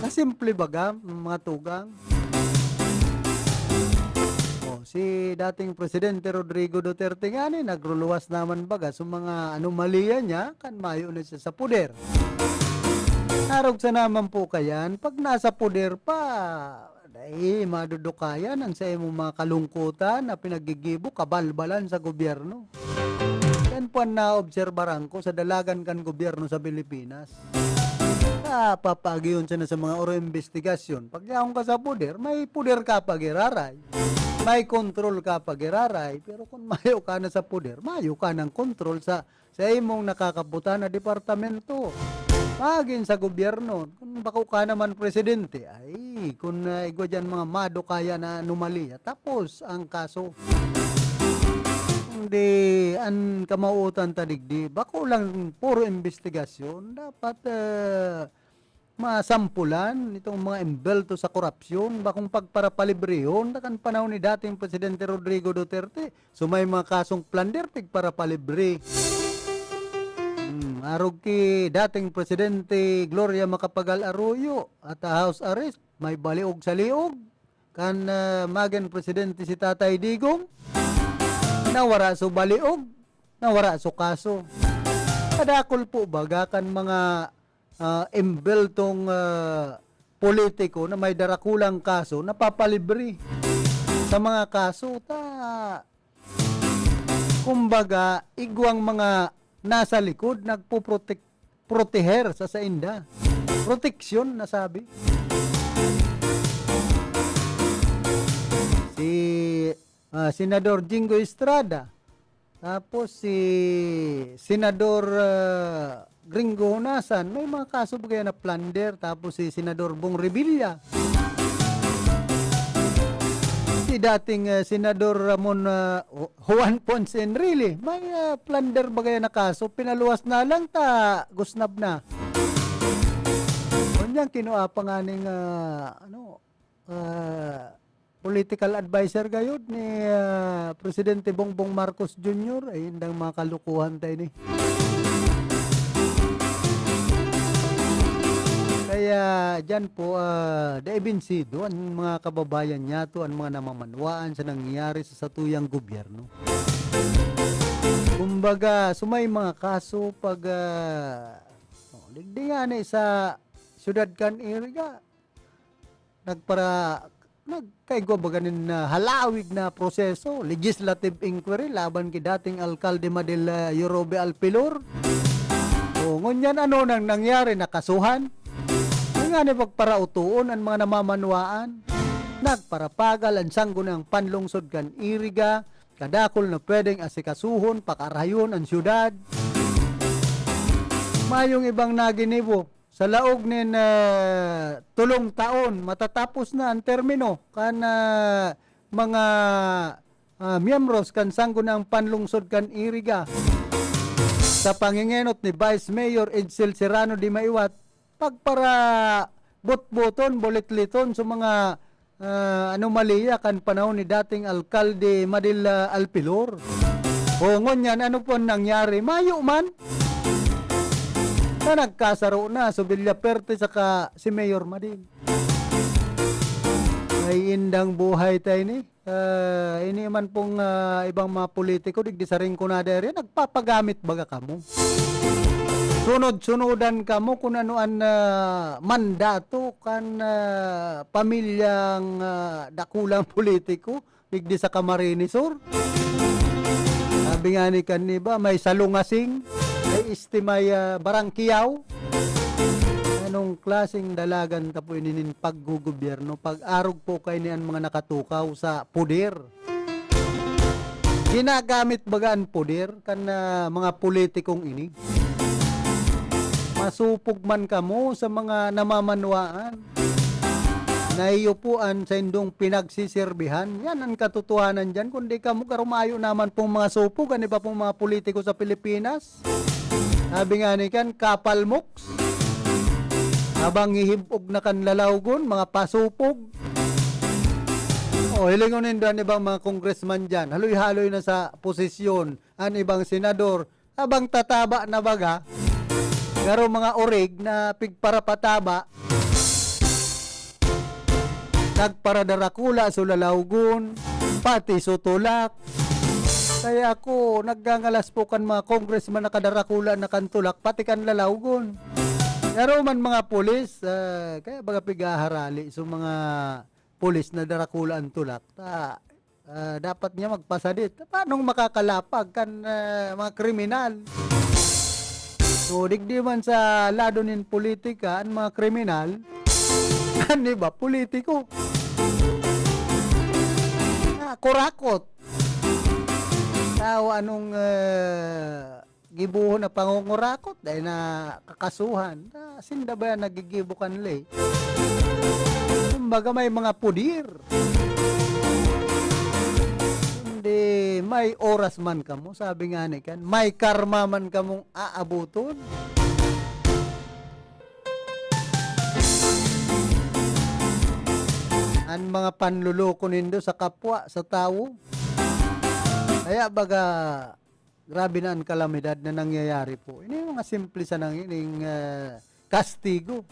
Kasimple baga, mga tugang. Oh, si dating Presidente Rodrigo Duterte ngani, nagruluwas naman baga sa mga anomalya niya, kan mayo na siya sa poder. Narog sa naman po kayan, pag nasa poder pa, dai madudukayan an saimong mga kalungkutan na pinaggigibo, kabalbalan sa gobyerno. Yan po an naobserbaran ko sa dalagan kan gobyerno sa Pilipinas. Napapaagi yun sana sa mga oro imbestigasyon. Pag yaon ka sa poder, may poder ka pag-iraray. May kontrol ka pag-iraray. Pero kung mayo ka na sa poder, mayo ka ng kontrol sa, sa imong nakakabutan na departamento. Magin sa gobyerno, kung bako ka naman presidente, ay, kung, ah, igwa dyan mga madukayan na anomalya, tapos ang kaso. Kundi an kamautan ta digdi, bako lang puro imbestigasyon. Dapat, eh, masampulan itong mga embelto sa korupsyon, bakong pagparapalibrehon, na kan panahon ni dating Presidente Rodrigo Duterte. So, may mga kasong plunder, pigparapalibre. Hmm, arog ki dating Presidente Gloria Macapagal Arroyo at, ah, house arrest, may baliog sa liog. Kan, ah, magin presidente si Tatay Digong, nawara so baliog, nawara so kaso. Kadakol po baga kan mga, ah, embeltong, ah, politiko na may darakulang kaso, napapalibre sa mga kaso. Ta, kumbaga, igwang mga nasa likod nagpoprotek-, proteher sa sainda. Proteksyon, nasabi. Si, ah, Senador Jinggoy Estrada, tapos si Senador, ah, Gringo Honasan, may mga kaso ba kaya na plunder? Tapos si Senador Bong Revilla. Si dating, ah, Senador Ramon, ah, Ju-, Juan Ponce Enrile, may, ah, plunder baga yan na kaso, pinaluwas na lang ta gusnab na. Kunyang kinua pa nga ning, ah, ano, ah, political adviser gayod ni, ah, Presidente Bongbong Marcos Junior, ay indang mga kalukuhan tayo ni. Kaya diyan po, ah, dai binsido an mga kababayan niyato, an mga namamanwaan sa nangyayari sa satuyang gobyerno. Kumbaga, so may mga kaso pag, ah, oh, digdi nga ni sa siyudad kan Iriga, nagpara-, nagkaigwa baga nin, ah, halawig na proseso, legislative inquiry laban ki dating alkalde Madel, ah, Yorobe Alpilor. O, ngunyan ano nang nangyari? Nakasuhan? Ngani pagparautoon an mga namamanwaan. Nagparapagal an Sangguniang Panlungsod kan Iriga, kadakul na pwedeng asikasuhon, pakaarayon an siyudad. Mayong ibang naginibo. Sa laog nin, ah, tolong taon, matatapos na an termino kan, ah, mga, ah, miyembros kan Sangguniang Panlungsod kan Iriga. Sa pangingenot ni Vice Mayor Edsel Serrano de Maiwat, pagpara-botboton, bulitliton sa mga ah, anomalya kan panahon ni dating alkalde Madel, ah, Alpilor. O ngunyan, ano po ang nangyari? Mayo man na nagkasaro na so Villaperte saka si Mayor Madel. Ay indang buhay tayo ni. Ah, ini man pong, ah, ibang mga politiko, digdi sa Rinconada area, nagpapagamit baga kamo. Sunod-sunudan kamo kun ano an, ah, mandato kan, ah, pamilyang, ah, dakulang politiko digdi sa Camarines Sur. Sabi nga ni kan iba, may salungasing, may istimay, ah, barangkiyaw. Anong klaseng dalagan ta po ini nin paggugobyerno? Pag-arog po kaini an mga nakatukaw sa poder. Ginagamit baga an poder kan, ah, mga politikong ini. Masupog man kamo sa mga namamanwaan na iyo po an saindong pinagsisirbihan. Yan an katotohanan diyan. Kundi kamo, karumayo naman pong mga supog, an iba pong mga politiko sa Pilipinas. Sabi nga ni kan, kapalmoks. Habang hihib-og na kan lalawgon, mga pasupog. O, hilingon nindo an ibang mga congressman diyan. Haloy-haloy na sa posisyon an ibang senador. Habang tataba na baga, garo mga orig na pigparapataba, nagparadarakula so lalawgon, pati so tulak. Kaya ako, nagngangalas po kan mga congressman na kadarakula na kan tulak, pati kan lalawgon. Garo man mga pulis, ah, kaya baga pigaharali so mga pulis na darakula an tulak. Ta, ah, dapat niya magpasadit. Paanong makakalapag kan, ah, mga kriminal? So, digdi man sa lado nin politika, an mga kriminal, an iba, politiko. Ah, kurakot. Tao anong, ah, gibohon na pangungurakot, dai na kakasuhan. Ah, sinda ba yan nagigibo kan ley? Kumbaga, may mga pudir. Kundi may oras man kamo, sabi nga ni kan, may karma man kamong aaboton. An mga panloloko nindo sa kapwa, sa tawo. Kaya baga, grabe na an kalamidad na nangyayari po. Ini mga simple sana ining, ah, kastigo.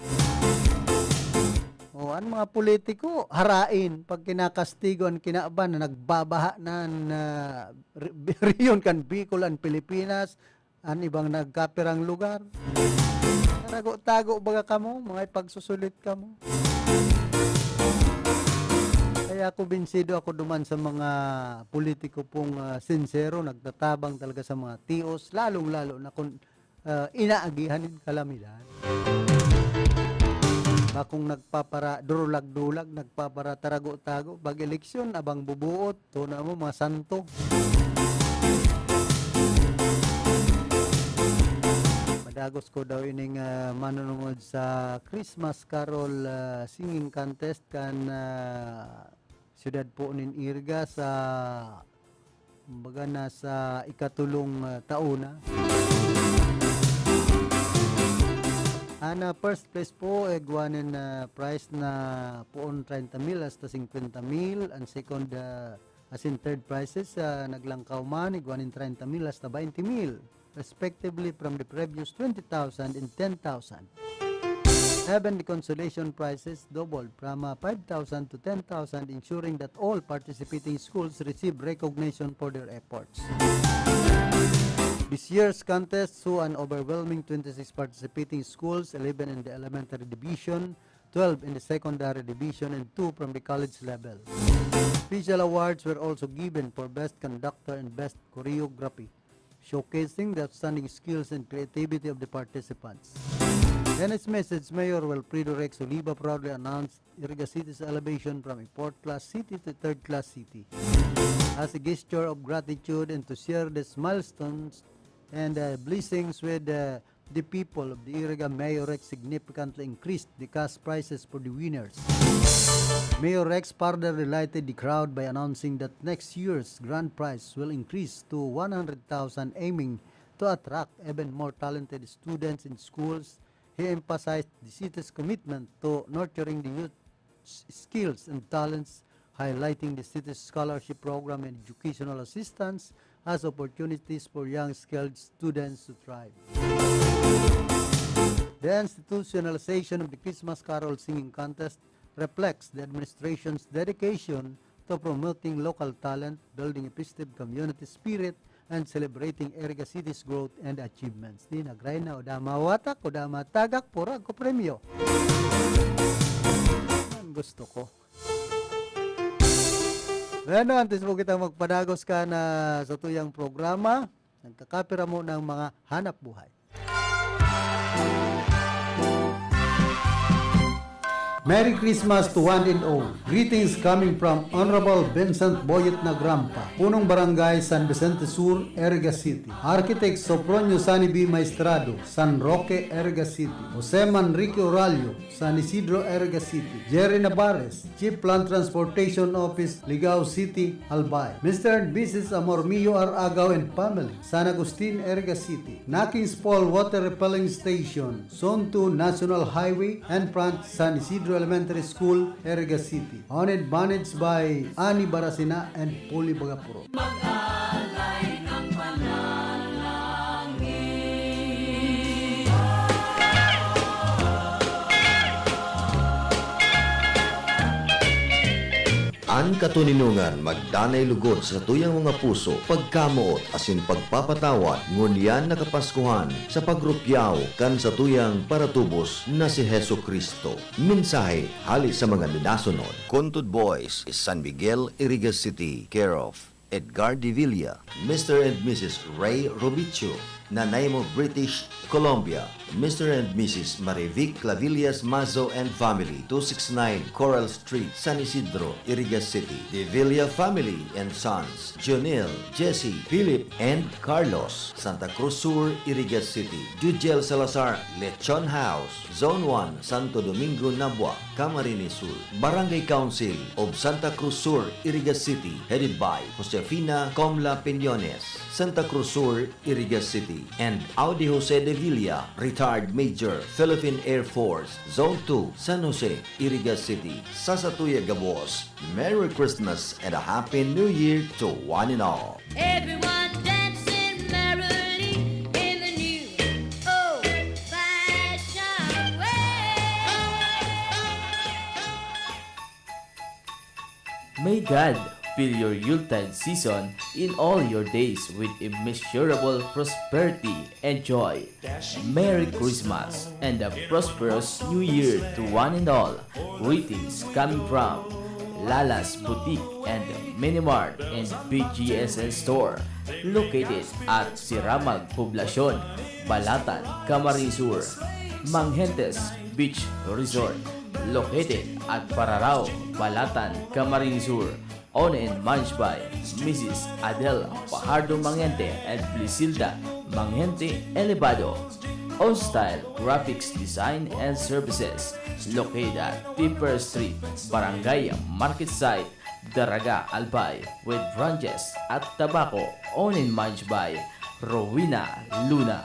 O, an mga politiko, harain, pag kinakastigo an kinaban na nagbabaha na an, ah, re-, rehiyon kan Bicol, an Pilipinas, an ibang nagkapirang lugar. Tago-tago baga kamo, mga ipagsusulit kamo. Kaya ako, binsido ako duman sa mga politiko pong, ah, sinsero, nagtatabang talaga sa mga tios, lalong-lalo na kung, ah, inaagihan nin kalamidad. Bakong nagpapara-, durulag-dulag, nagpapara-tarago-tago, pag eleksyon, abang bubuot, tuna mo, mga santo. Madagos ko daw ining, ah, manunungod sa Christmas Carol, ah, singing contest kan, ah, siyudad po nin Iriga sa, kumbaga, nasa ikatulong, ah, taon na. An, ah, first place po, eh, igwa nin, ah, prize na poon treinta mil hasta cincuenta mil. An second, ah, as in third prizes, ah, naglangkaw man, igwa nin treinta mil hasta bainte mil, respectively, from the previous twenty thousand and ten thousand. Even the consolation prizes doubled from, ah, five thousand to ten thousand, ensuring that all participating schools receive recognition for their efforts. This year's contest saw an overwhelming twenty-six participating schools, eleven in the elementary division, twelve in the secondary division, and two from the college level. Special awards were also given for Best Conductor and Best Choreography, showcasing the outstanding skills and creativity of the participants. In his message, Mayor Wilfredo Rex Oliva proudly announced Iriga City's elevation from a fourth-class city to third-class city. As a gesture of gratitude and to share these milestones and, uh, blessings with, uh, the people of the Iriga, Mayor Rex significantly increased the cash prizes for the winners. Mayor Rex further delighted the crowd by announcing that next year's grand prize will increase to one hundred thousand, aiming to attract even more talented students in schools. He emphasized the city's commitment to nurturing the youth s-, skills and talents, highlighting the city's scholarship program and educational assistance as opportunities for young skilled students to thrive. The institutionalization of the Christmas Carol Singing Contest reflects the administration's dedication to promoting local talent, building a festive community spirit, and celebrating Iriga City's growth and achievements. Di, nagray na, o da mawatak, o da matagak, pura ko premyo. Yan gusto ko. Bueno, antes po kitang magpadagos ka na sa tuyang programa, nagkakapira mo ng mga hanap buhay. Merry Christmas to one and all. Greetings coming from Honorable Vincent Boyet Nagrampa, Punong Barangay San Vicente Sur, Iriga City. Architect Sopronio Sani B. Maestrado, San Roque, Iriga City. Jose Manrique Oralio, San Isidro, Iriga City. Jerry Navarez, Chief Land Transportation Office, Ligao City, Albay. Mister and Missus Amormio R. Agaw and family, San Agustin, Iriga City. Nakings Fall Water Repelling Station, Zone two National Highway, and front San Isidro Elementary School, Iriga City. Owned, managed by Ani Barasina and Poli Bagapuro. Mag-alay ng panalangin. An katoninongan magdanay lugod sa satuyang mga puso, pagkamoot asin pagpapatawad, ngunyan na Kapaskuhan, sa pagrupyaw kan satuyang paratubos na si Jesu-Cristo. Mensahe hale sa mga minasunod. Kuntod Boys, San Miguel, Iriga City, care of Edgar de Villa, Mister and Missus Ray Robicho, Nanaimo, British Columbia, Mister and Missus Marivic Clavillas Mazo and family, two six nine Coral Street, San Isidro, Iriga City. De Villa family and sons, Jonel, Jesse, Philip, and Carlos, Santa Cruz Sur, Iriga City. Jujel Salazar, Lechon House, Zone one, Santo Domingo, Nabua, Camarines Sur. Barangay Council of Santa Cruz Sur, Iriga City, headed by Josefina Comla Piñones, Santa Cruz Sur, Iriga City, and Audi Jose de Villa, retired Major, Philippine Air Force, Zone two, San Jose, Iriga City. Sa satuya gabos, Merry Christmas and a Happy New Year to one and all. Everyone dancing merrily in the new old-fashioned way. May God fill your Yuletide season in all your days with immeasurable prosperity and joy. Merry Christmas and a prosperous New Year to one and all. Greetings coming from Lala's Boutique and Minimart and B G S N Store, located at Siramag Poblacion, Balatan, Camarines Sur. Manghentes Beach Resort, located at Pararao, Balatan, Camarines Sur. Owned and managed by Missus Adel Fajardo Mangente and Blisilda Mangente Elevado. On Style Graphics Design and Services, located at Tipper Street, Barangay Market Site, Daraga Albay with branches at Tabaco, owned and managed by Rowena Luna.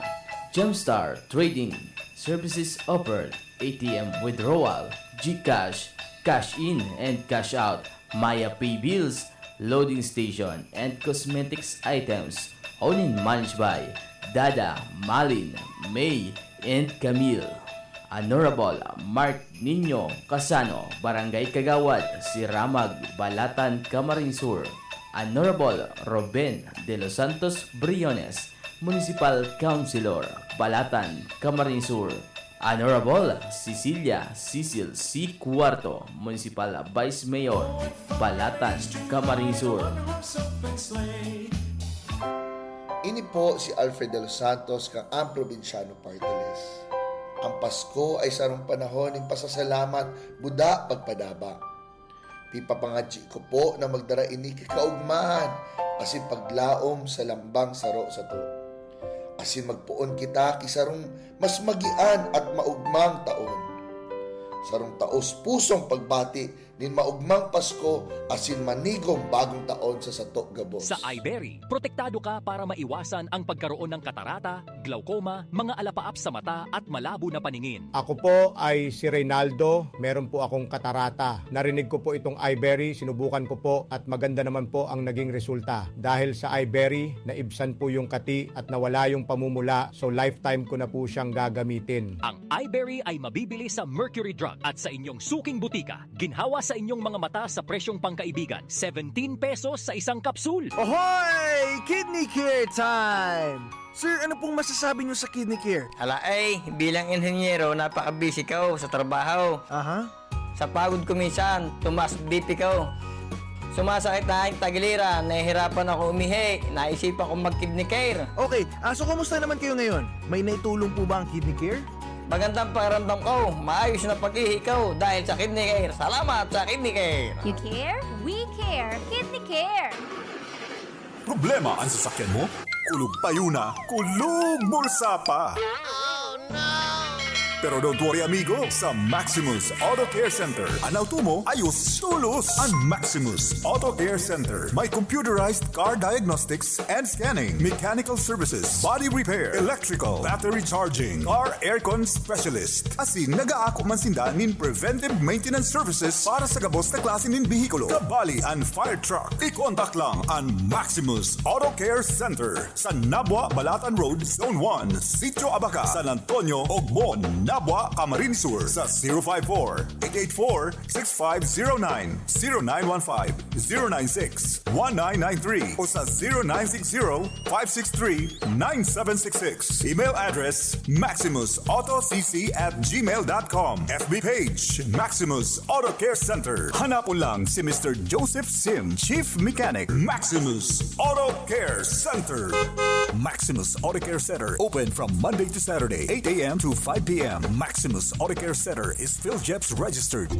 Jumpstart Trading Services offered A T M withdrawal, GCash, cash in and cash out, Maya Pay Bills, loading station and cosmetics items, owned and managed by Dada, Malin, May, and Camille. Honorable Mark Nino Casano, Barangay Kagawad, Siramag, Balatan, Camarines Sur. Honorable Ruben De Los Santos Briones, Municipal Councilor, Balatan, Camarines Sur. Honorable Cecilia Cecil C. Cuarto, Municipal Vice Mayor, Balatan, Camarines Sur. Ini po si Alfred De Los Santos kan Ang Probinsyano Party List. Ang Pasko ay sarong panahon nin pasasalamat, buda, pagpadaba. Pipapangadyi ko po na magdara ini ki kaogmahan asin paglaom sa lambang saro sato, asin magpoon kita ki sarong mas magian at maogmang taon. Sarong taos pusong pagbati nin maogmang Pasko asin manigong bagong taon sa sato gabos. Sa iBerry, protektado ka para maiwasan ang pagkaroon ng katarata, glaucoma, mga alapaap sa mata at malabo na paningin. Ako po ay si Reynaldo, meron po akong katarata. Narinig ko po itong iBerry, sinubukan ko po at maganda naman po ang naging resulta. Dahil sa iBerry, naibsan po yung kati at nawala yung pamumula, so lifetime ko na po siyang gagamitin. Ang iBerry ay mabibili sa Mercury Drug at sa inyong suking butika. Ginhawa sa inyong mga mata sa presyong pangkaibigan, seventeen pesos sa isang kapsul. Ohoy! Kidney Care time! Sir, ano pong masasabi niyo sa Kidney Care? Ala ay, bilang inhenyero, napaka-busy ko sa trabaho. Aha. Sa pagod ko minsan, tumaas B P ko. Sumasakit na ang tagiliran, nahihirapan ako umihi, naisipan kong mag-kidney care. Okay, ah, so kumusta naman kayo ngayon? May naitulong po ba ang Kidney Care? Magandang pakiramdam ko, maayos na pag-ihi ko dahil sa Kidney Care. Salamat sa Kidney Care! You care? We care! Kidney Care! Problema an sasakyan mo? Kulog payuna, kulog bulsa pa! Pero don't worry amigo, sa Maximus Auto Care Center, an auto mo ayos tolos! An Maximus Auto Care Center may computerized car diagnostics and scanning, mechanical services, body repair, electrical, battery charging, car aircon specialist, asin nag-aako man sinda nin preventive maintenance services para sa gabos na klase nin behikulo, kabali an fire truck. I-contact lang an Maximus Auto Care Center sa Nabua, Balatan Road, Zone one, Sitio Abaca, San Antonio, Ogmon, Nabua, Camarines Sur sa zero five four, eight eight four, six five zero nine, zero nine one five, zero nine six, one nine nine three o sa zero nine six zero, five six three, nine seven six six. Email address, maximus auto c c at gmail dot com. F B page, Maximus Auto Care Center. Hanapon lang si Mister Joseph Sim, Chief Mechanic, Maximus Auto Care Center. Maximus Auto Care Center, open from Monday to Saturday, eight a.m. to five p.m. Maximus Auto Care Center is PhilGEPS registered.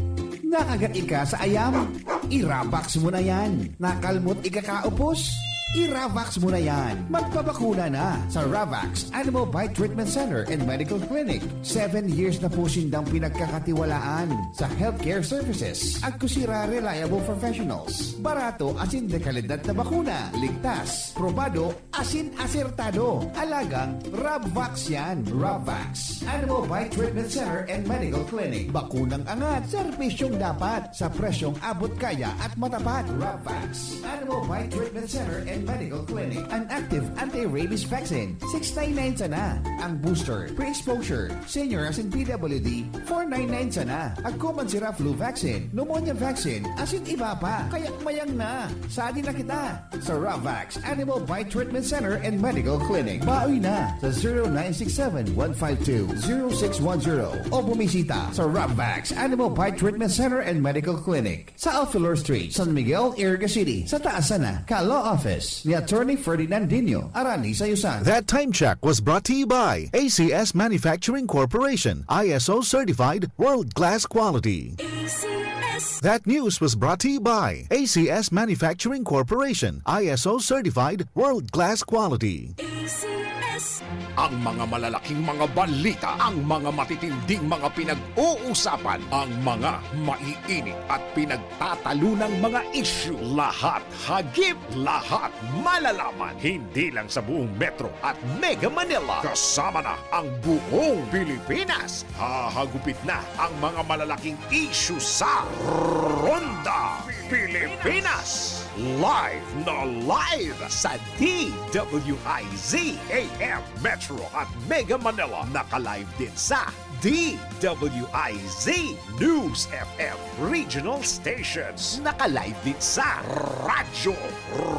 Nakagat ika sa ayam? Iravax mo na yan. Nakalmot ika kaupos? Iravax mo na yan. Magpabakuna na sa Ravax Animal Bite Treatment Center and Medical Clinic. Seven years na po sindang pinagkakatiwalaan sa healthcare services. Agko sira reliable professionals. Barato asin de kalidad na bakuna. Ligtas, probado, asin asertado. Alagang Rabvax yan. Rabvax Animal Bite Treatment Center and Medical Clinic. Bakunang angat, serbisyong dapat, sa presyong abot kaya at matapat. Rabvax Animal Bite Treatment Center and Medical Clinic. An active anti-rabies vaccine, six nine nine sana. Ang booster, pre-exposure, senior asin P W D, four nine nine sana. Agko man sira flu vaccine, pneumonia vaccine, asin iba pa. Kaya mayang na. Sadi na kita sa Ravax Animal Bite Treatment Center and Medical Clinic. Baoy na sa zero nine six seven, one five two, zero six one zero o bumisita sa Ravax Animal Bite Treatment Center and Medical Clinic sa Alfilor Street, San Miguel, Iriga City, sa taas sana ka Law Office ni Attorney Ferdinand Dino, Arani Sayusan. That time check was brought to you by A C S Manufacturing Corporation, I S O certified, world-class quality. A C S. That news was brought to you by A C S Manufacturing Corporation, I S O certified, world-class quality. A C S. Ang mga malalaking mga balita, ang mga matitinding mga pinag-uusapan, ang mga maiinit at pinagtatalunang mga isyu, lahat hagip, lahat malalaman. Hindi lang sa buong Metro at Mega Manila, kasama na ang buong Pilipinas. Hahagupit na ang mga malalaking isyu sa Ronda Pilipinas. Live na live sa D W I Z A M Metro at Mega Manila. Naka-live din sa D W I Z News F M Regional Stations. Naka-live din sa Radyo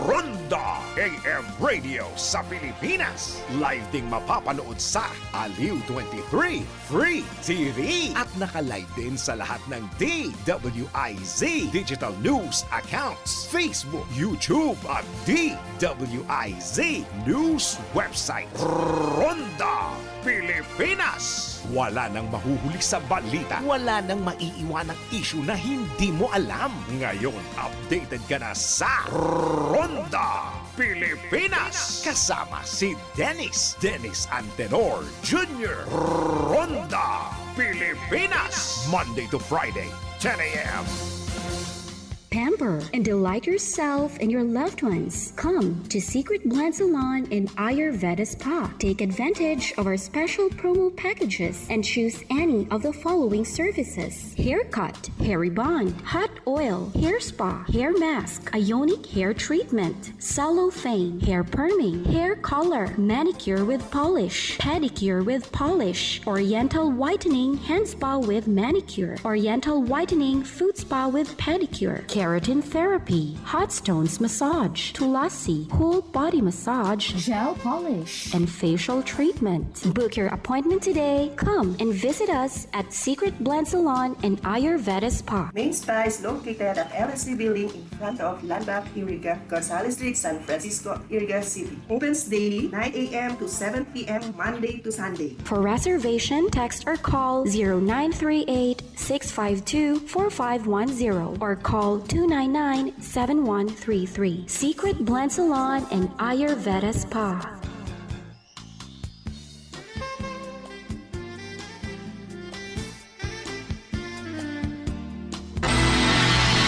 Ronda A M Radio sa Pilipinas. Live ding mapapanood sa Aliw twenty-three Free T V. At naka-live din sa lahat ng D W I Z digital news accounts, Facebook, YouTube, at D W I Z news website. Ronda Pilipinas. Wala nang mahuhuli sa balita. Wala nang maiiwanang isyu na hindi mo alam. Ngayon, updated ka na sa Ronda Pilipinas. Kasama si Dennis, Dennis Antenor Junior. Ronda Pilipinas. Monday to Friday, ten a.m. Pamper and delight yourself and your loved ones. Come to Secret Blend Salon and Ayurveda Spa. Take advantage of our special promo packages and choose any of the following services: haircut, hair rebond, hot oil, hair spa, hair mask, ionic hair treatment, cellophane, hair perming, hair color, manicure with polish, pedicure with polish, oriental whitening, hand spa with manicure, oriental whitening, foot spa with pedicure, keratin therapy, hot stones massage, tulasi, whole body massage, gel polish, and facial treatment. Book your appointment today. Come and visit us at Secret Blend Salon and Ayurveda Spa. Main Spa is located at L S C Building in front of Landmark Iriga, Gonzales Street, San Francisco, Iriga City. Opens daily nine a.m. to seven p.m. Monday to Sunday. For reservation, text or call zero nine three eight, six five two, four five one zero or call two nine nine, seven one three three. Secret Blend Salon and Ayurveda Spa.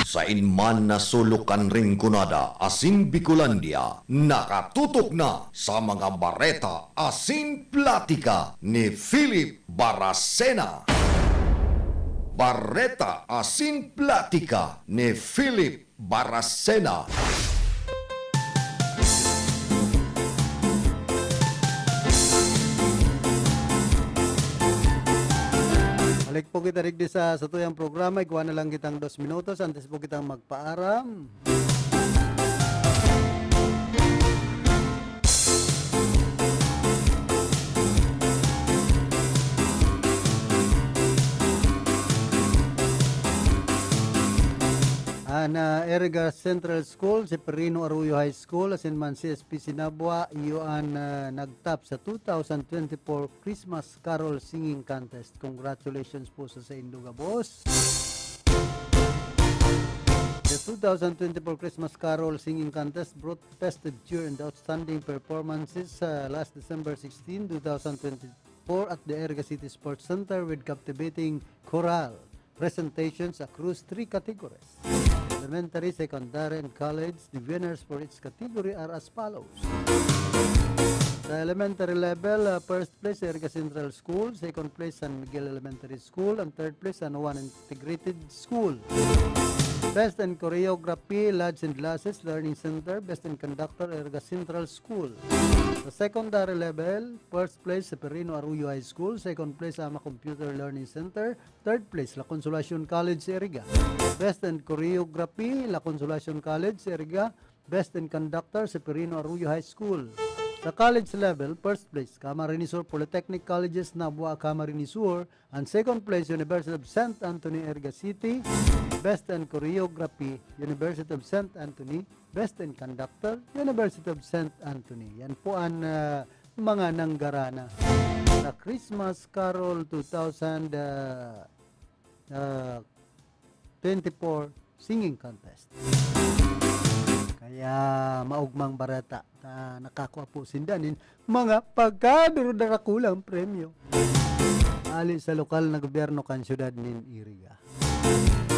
Sain man na sulok kan Rinconada asin Bicolandia, nakatutok na sa mga bareta asin platika ni Philip Baracena. Bareta asin platika ni Philip Baracena. Balik po kita digdi sa satuyang programa. Igwa na lang kitang dos minutos antes po kitang magpaaram. An ah, Iriga Central School, Seferino Arroyo High School, asin man C S P Sinabwa, iyo an ah, nagtap sa two thousand twenty-four Christmas Carol Singing Contest. Congratulations po sa saindo gabos. The two thousand twenty-four Christmas Carol Singing Contest brought festive cheer and outstanding performances sa last December sixteen, two thousand twenty-four at the Iriga City Sports Center with captivating chorale presentations across three categories: elementary, secondary, and college. The winners for each category are as follows. Sa elementary level, ah, first place, Iriga Central School. Second place, San Miguel Elementary School. And third place, San Juan Integrated School. Best in Choreography, Lads and Lasses Learning Center. Best in Conductor, Iriga Central School. Sa secondary level, first place, Seferino Arroyo High School. Second place, Ama Computer Learning Center. Third place, La Consolacion College, Iriga. Best in Choreography, La Consolacion College, Iriga. Best in Conductor, Seferino Arroyo High School. Sa college level, first place, Camarines Sur Polytechnic Colleges, Nabua, Camarines Sur. And second place, University of Saint Anthony, Iriga City. Best in Choreography, University of Saint Anthony. Best in Conductor, University of Saint Anthony. Yan po ang ah, mga nanggarana sa Christmas Carol two thousand, ah, ah, twenty-four Singing Contest. Kaya maugmang bareta na nakakua po sinda nin mga pagkaduro-darakulang premyo. Ali sa lokal na gobyerno kan syudad nin Iriga.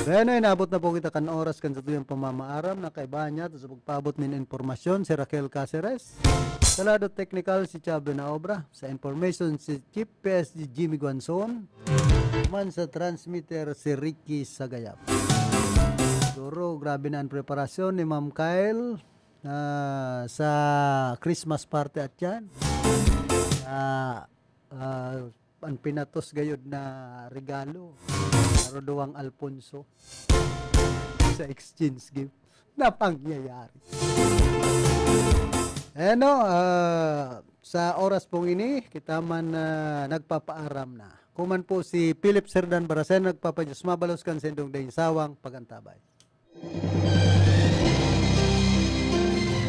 Bueno, inabot na po kita kan oras kan satuyang pamamaaram na kaibahan niya sa pagpaabot nin impormasyon si Raquel Caceres. Sa lado teknikal, si Chab na obra. Sa information, si Chief P S D Jimmy Guanzon. Man sa transmitter, si Ricky Sagayap. Siguro, grabe na ang preparasyon ni Ma'am Kyle ah, sa Christmas party at yan. Ah, ah, ang pinatos gayod na regalo, Rodoang Alfonso sa exchange gift na pangyayari. Eh no, ah, sa oras pong ini, kita man ah, nagpapaaram na. Kuman po si Philip Serdan Barasen, nagpapadiyos mabalos kan sendong daing sawang pagantabay.